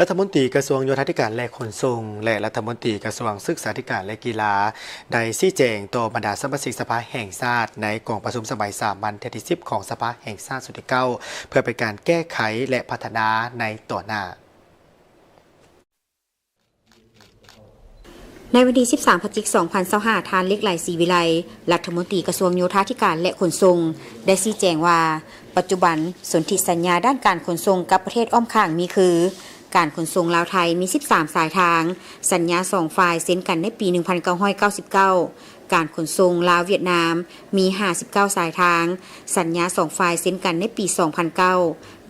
ລັດຖະມົນຕີກະຊວງໂຍທາທິການ ແລະ ຂົນສົ່ງ ແລະ ລັດຖະມົນຕີກະຊວງສຶກສາທິການ ແລະ ກິລາ ໄດ້ຊີ້ແຈງຕໍ່ບັນດາສະມາຊິກສະພາແຫ່ງຊາດ ໃນກອງປະຊຸມສະໄໝສາມັນເທື່ອທີສິບ ຂອງສະພາແຫ່ງຊາດຊຸດທີເກົ້າ ເພື່ອເປັນການແກ້ໄຂ ແລະ ພັດທະນາໃນຕໍ່ໜ້າ. ໃນວັນທີສິບສາມ ພະຈິກ ສອງພັນຊາວຫ້າ ທ່ານ ເລັກໄຫຼ ສີວິໄລ ລັດຖະມົນຕີກະຊວງໂຍທາທິການ ແລະ ຂົນສົ່ງ ໄດ້ຊີ້ແຈງວ່າ ປັດຈຸບັນ ສົນທິສັນຍາດ້ານການຂົນສົ່ງກັບປະເທດອ້ອມຂ້າງມີຄື ການຂົນສົ່ງລາວ-ໄທ ມີສິບສາມສາຍທາງ, ສັນຍາສອງຝ່າຍເຊັນກັນໃນປີໜຶ່ງພັນເກົ້າຮ້ອຍເກົ້າສິບເກົ້າ, ການຂົນສົ່ງລາວ-ຫວຽດນາມ ມີຫ້າສິບເກົ້າສາຍທາງ, ສັນຍາສອງຝ່າຍເຊັນກັນໃນປີສອງພັນເກົ້າ,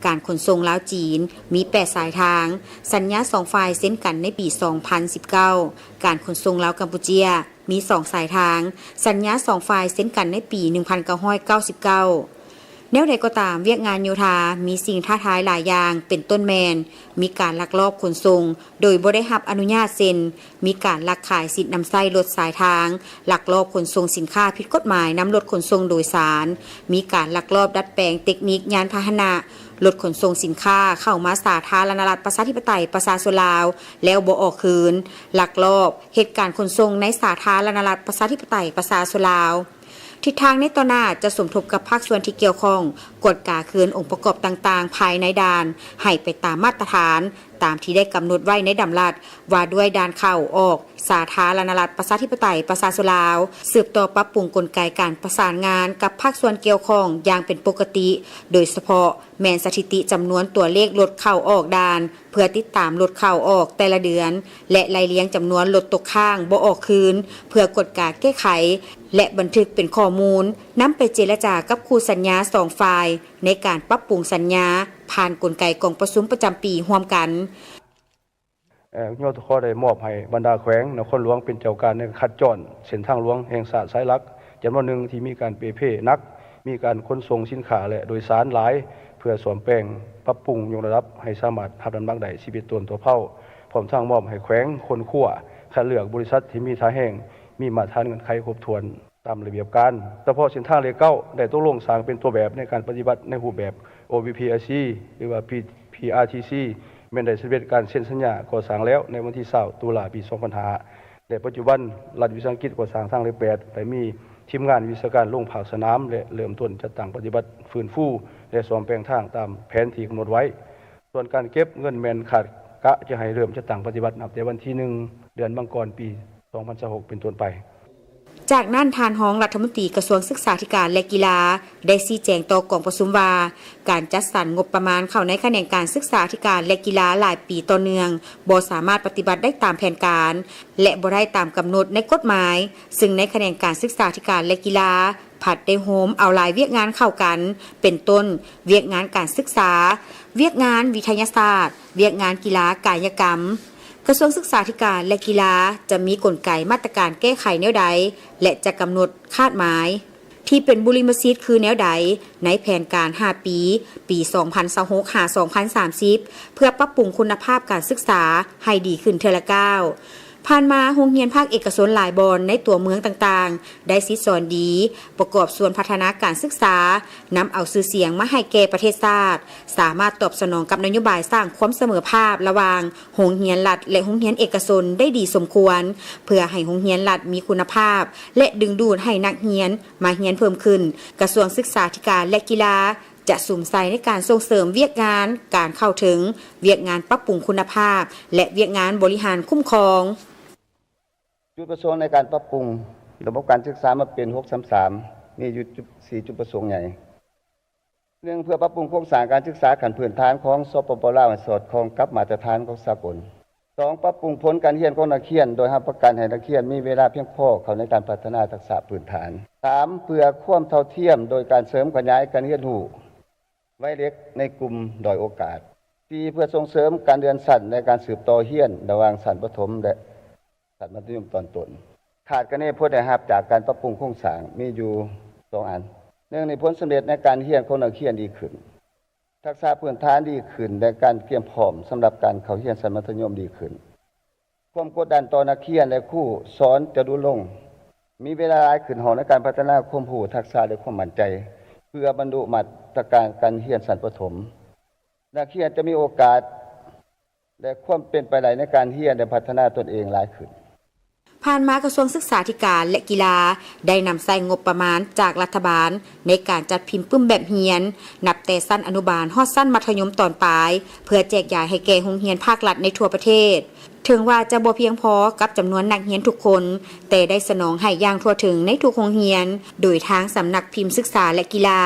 ການຂົນສົ່ງລາວ-ຈີນ ມີແປດສາຍທາງ, ສັນຍາສອງຝ່າຍເຊັນກັນໃນປີສອງພັນສິບເກົ້າ, ການຂົນສົ່ງລາວ-ກຳປູເຈຍ ມີສອງສາຍທາງ, ສັນຍາສອງຝ່າຍເຊັນກັນໃນປີໜຶ່ງພັນເກົ້າຮ້ອຍເກົ້າສິບເກົ້າ. ແນວໃດກໍຕາມ, ວຽກງານໂຍທາມີສິ່ງທ້າທາຍຫຼາຍຢ່າງ ເປັນຕົ້ນແມ່ນ ມີການລັກລອບຂົນສົ່ງໂດຍບໍ່ໄດ້ຮັບອະນຸຍາດ ເຊັ່ນ ມີການລັກຂາຍສິດນຳໃຊ້ລົດສາຍທາງ, ລັກລອບຂົນສົ່ງສິນຄ້າຜິດກົດໝາຍນຳລົດຂົນສົ່ງໂດຍສານ, ມີການລັກລອບດັດແປງເຕັກນິກຍານພາຫະນະລົດຂົນສົ່ງສິນຄ້າເຂົ້າມາສາທາລະນະລັດ ປະຊາທິປະໄຕ ປະຊາຊົນລາວ ແລ້ວບໍ່ອອກຄືນ, ລັກລອບເຮັດການຂົນສົ່ງໃນສາທາລະນະລັດ ປະຊາທິປະໄຕ ປະຊາຊົນລາວ. ທິດທາງໃນຕໍ່ໜ້າຈະສົມທົບກັບພາກສ່ວນທີ່ກ່ຽວຂ້ອງ ກວດກາຄືນອົງປະກອບຕ່າງໆພາຍໃນດ່ານ ໃຫ້ໄປຕາມມາດຕະຖານ ຕາມທີ່ໄດ້ກຳນົດໄວ້ໃນດຳລັດວ່າດ້ວຍດ່ານເຂົ້າອອກສາທາລະນະລັດ ປະຊາທິປະໄຕ ປະຊາຊົນລາວ, ສືບຕໍ່ປັບປຸງກົນໄກການປະສານງານກັບພາກສ່ວນກ່ຽວຂ້ອງຢ່າງເປັນປົກກະຕິ, ໂດຍສະເພາະແມ່ນສະຖິຕິຈຳນວນຕົວເລກລົດເຂົ້າອອກດ່ານ ເພື່ອຕິດຕາມລົດເຂົ້າອອກແຕ່ລະເດືອນ ແລະ ໄລ່ລຽງຈຳນວນລົດຕົກຄ້າງບໍ່ອອກຄືນ ເພື່ອກວດກາແກ້ໄຂ ແລະ ບັນທຶກເປັນຂໍ້ມູນ ນຳໄປເຈລະຈາກັບຄູ່ສັນຍາສອງຝ່າຍ ໃນການປັບປຸງສັນຍາ ຜ່ານກົນໄກກອງປະຊຸມປະຈຳປີຮ່ວມກັນ. ເອີ ຍທຂ ໄດ້ມອບໃຫ້ບັນດາແຂວງນະຄອນຫຼວງເປັນເຈົ້າການໃນການຂັດຈ້ອນເສັ້ນທາງຫຼວງແຫ່ງຊາດສາຍຫຼັກຈຳນວນໜຶ່ງທີ່ມີການເປ່ເພໜັກ, ມີການຂົນສົ່ງສິນຄ້າ ແລະ ໂດຍສານຫຼາຍ ເພື່ອສ້ອມແປງ, ປັບປຸງ, ຍົກລະດັບໃຫ້ສາມາດຮັບນ້ຳໜັກໄດ້ສິບເອັດໂຕນຕໍ່ເພົາ, ພ້ອມທັງມອບໃຫ້ແຂວງຄົ້ນຄວ້າຄັດເລືອກບໍລິສັດທີ່ມີທ່າແຮງ, ມີມາດຕະຖານເງື່ອນໄຂຄົບຖ້ວນ. ຕາມລະບຽບການ. ສະເພາະເສັ້ນທາງເລກເກົ້າ ໄດ້ຕົກລົງສ້າງເປັນຕົວແບບໃນການປະຕິບັດໃນຮູບແບບ ໂອ ບີ ພີ ອາ ຊີ ຫຼືວ່າ ພີ ອາ ທີ ຊີ ແມ່ນໄດ້ສຳເລັດການເຊັນສັນຍາກໍ່ສ້າງແລ້ວໃນວັນທີຊາວ ຕຸລາ ປີສອງພັນຫ້າ ແລະ ປັດຈຸບັນ ລັດວິສາຫະກິດກໍ່ສ້າງທາງເລກແປດ ໄດ້ມີທີມງານວິຊາການລົງພາກສະໜາມ ແລະ ເລີ່ມຕົ້ນຈັດຕັ້ງປະຕິບັດຟື້ນຟູ ແລະ ສ້ອມແປງທາງຕາມແຜນທີ່ກຳນົດໄວ້. ສ່ວນການເກັບເງິນແມ່ນຄາດກະຈະໃຫ້ເລີ່ມຈັດຕັ້ງປະຕິບັດນັບແຕ່ວັນທີໜຶ່ງ ເດືອນມັງກອນ ປີສອງພັນຊາວຫົກ ເປັນຕົ້ນໄປ. ຈາກນັ້ນ ທ່ານຮອງລັດຖະມົນຕີກະຊວງສຶກສາທິການ ແລະ ກິລາ ໄດ້ຊີ້ແຈງຕໍ່ກອງປະຊຸມວ່າ ການຈັດສັນງົບປະມານເຂົ້າໃນຂະແໜງການສຶກສາທິການ ແລະ ກິລາຫຼາຍປີຕໍ່ເນື່ອງ ບໍ່ສາມາດປະຕິບັດໄດ້ຕາມແຜນການ ແລະ ບໍ່ໄດ້ຕາມກຳນົດໃນກົດໝາຍ, ຊຶ່ງໃນຂະແໜງການສຶກສາທິການ ແລະ ກິລາ ພັດໄດ້ໂຮມເອົາຫຼາຍວຽກງານເຂົ້າກັນ ເປັນຕົ້ນ ວຽກງານການສຶກສາ, ວຽກງານວິທະຍາສາດ, ວຽກງານກິລາກາຍະກຳ. ກະຊວງສຶກສາທິການ ແລະ ກິລາ ຈະມີກົນໄກມາດຕະການແກ້ໄຂແນວໃດ ແລະ ຈະກຳນົດຄາດໝາຍທີ່ເປັນບຸລິມະສິດຄືແນວໃດ ໃນແຜນການຫ້າປີ ປີສອງພັນຊາວຫົກ ຫາ ສອງພັນສາມສິບ ເພື່ອປັບປຸງຄຸນນະພາບການສຶກສາໃຫ້ດີຂຶ້ນເທື່ອລະກ້າວ. ຜ່ານມາ, ໂຮງຮຽນພາກເອກະຊົນຫຼາຍບ່ອນໃນຕົວເມືອງຕ່າງໆ ໄດ້ສິດສອນດີ, ປະກອບສ່ວນພັດທະນາການສຶກສາ, ນຳເອົາຊື່ສຽງມາໃຫ້ແກ່ປະເທດຊາດ, ສາມາດຕອບສະໜອງກັບນະໂຍບາຍສ້າງຄວາມສະເໝີພາບລະຫວ່າງໂຮງຮຽນລັດ ແລະ ໂຮງຮຽນເອກະຊົນໄດ້ດີສົມຄວນ, ເພື່ອໃຫ້ໂຮງຮຽນລັດມີຄຸນນະພາບ ແລະ ດຶງດູດໃຫ້ນັກຮຽນມາຮຽນເພີ່ມຂຶ້ນ. ກະຊວງສຶກສາທິການ ແລະ ກິລາ ຈະສຸມໃສ່ໃນການສົ່ງເສີມວຽກງານການເຂົ້າເຖິງ, ວຽກງານປັບປຸງຄຸນນະພາບ ແລະ ວຽກງານບໍລິຫານຄຸ້ມຄອງ. ຈຸດປະສົງໃນການປັບປຸງລະບົບການສຶກສາມາເປັນ ຫົກສາມສາມ ມີຢູ່ ສີ່ ຈຸດປະສົງໃຫຍ່. ໜຶ່ງ ເພື່ອປັບປຸງໂຄງສ້າງການສຶກສາຂັ້ນພື້ນຖານຂອງ ສປປ ລາວ ໃຫ້ສອດຄ່ອງກັບມາດຕະຖານຂອງສາກົນ. ສອງ ປັບປຸງຜົນການຮຽນຂອງນັກຮຽນ ໂດຍຮັບປະກັນໃຫ້ນັກຮຽນມີເວລາພຽງພໍເຂົ້າໃນການພັດທະນາທັກສະພື້ນຖານ. ສາມ ເພື່ອຄວາມເທົ່າທຽມ ໂດຍການເສີມຂະຫຍາຍການຮຽນຮູ້ໄວເລັກໃນກຸ່ມດ້ອຍໂອກາດ. ສີ່ ເພື່ອສົ່ງເສີມການເລື່ອນຊັ້ນ ແລະ ການສືບຕໍ່ຮຽນລະຫວ່າງຊັ້ນປະຖົມ ແລະ ຊັ້ນມັດທະຍົມຕອນຕົ້ນ. ຄາດຄະເນຜົນໄດ້ຮັບຈາກການປັບປຸງໂຄງສ້າງມີຢູ່ສອງອັນ. ໜຶ່ງ ໃນຜົນສຳເລັດໃນການຮຽນຂອງນັກຮຽນດີຂຶ້ນ, ທັກສະພື້ນຖານດີຂຶ້ນ ແລະ ການກຽມພ້ອມສຳລັບການເຂົ້າຮຽນຊັ້ນມັດທະຍົມດີຂຶ້ນ. ຄວາມກົດດັນຕໍ່ນັກຮຽນ ແລະ ຄູສອນຈະຫຼຸດລົງ. ມີເວລາຫຼາຍຂຶ້ນຫ້ອງໃນການພັດທະນາຄວາມຮູ້, ທັກສະ ແລະ ຄວາມໝັ້ນໃຈ ເພື່ອບັນລຸມາດຕະການການຮຽນຊັ້ນປະຖົມ. ນັກຮຽນຈະມີໂອກາດ ແລະ ຄວາມເປັນໄປໄດ້ໃນການຮຽນ ແລະ ພັດທະນາຕົນເອງຫຼາຍຂຶ້ນ. ຜ່ານມາກະຊວງສຶກສາທິການ ແລະ ກິລາ ໄດ້ນຳໃຊ້ງົບປະມານຈາກລັດຖະບານ ໃນການຈັດພິມປຶ້ມແບບຮຽນ ນັບແຕ່ຊັ້ນອະນຸບານຮອດຊັ້ນມັດທະຍົມຕອນປາຍ ເພື່ອແຈກຢາຍໃຫ້ແກ່ໂຮງຮຽນພາກລັດໃນທົ່ວປະເທດ. ເຖິງວ່າຈະບໍ່ພຽງພໍກັບຈຳນວນນັກຮຽນທຸກຄົນ, ແຕ່ໄດ້ສະໜອງໃຫ້ຢ່າງທົ່ວເຖິງໃນທຸກໂຮງຮຽນ, ໂດຍທາງສຳນັກພິມສຶກສາ ແລະ ກິລາ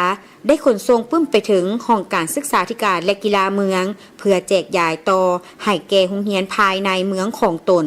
ໄດ້ຂົນສົ່ງປຶ້ມໄປເຖິງຫ້ອງການສຶກສາທິການ ແລະ ກິລາເມືອງ ເພື່ອແຈກຢາຍຕໍ່ໃຫ້ແກ່ໂຮງຮຽນພາຍໃນເມືອງຂອງຕົນ.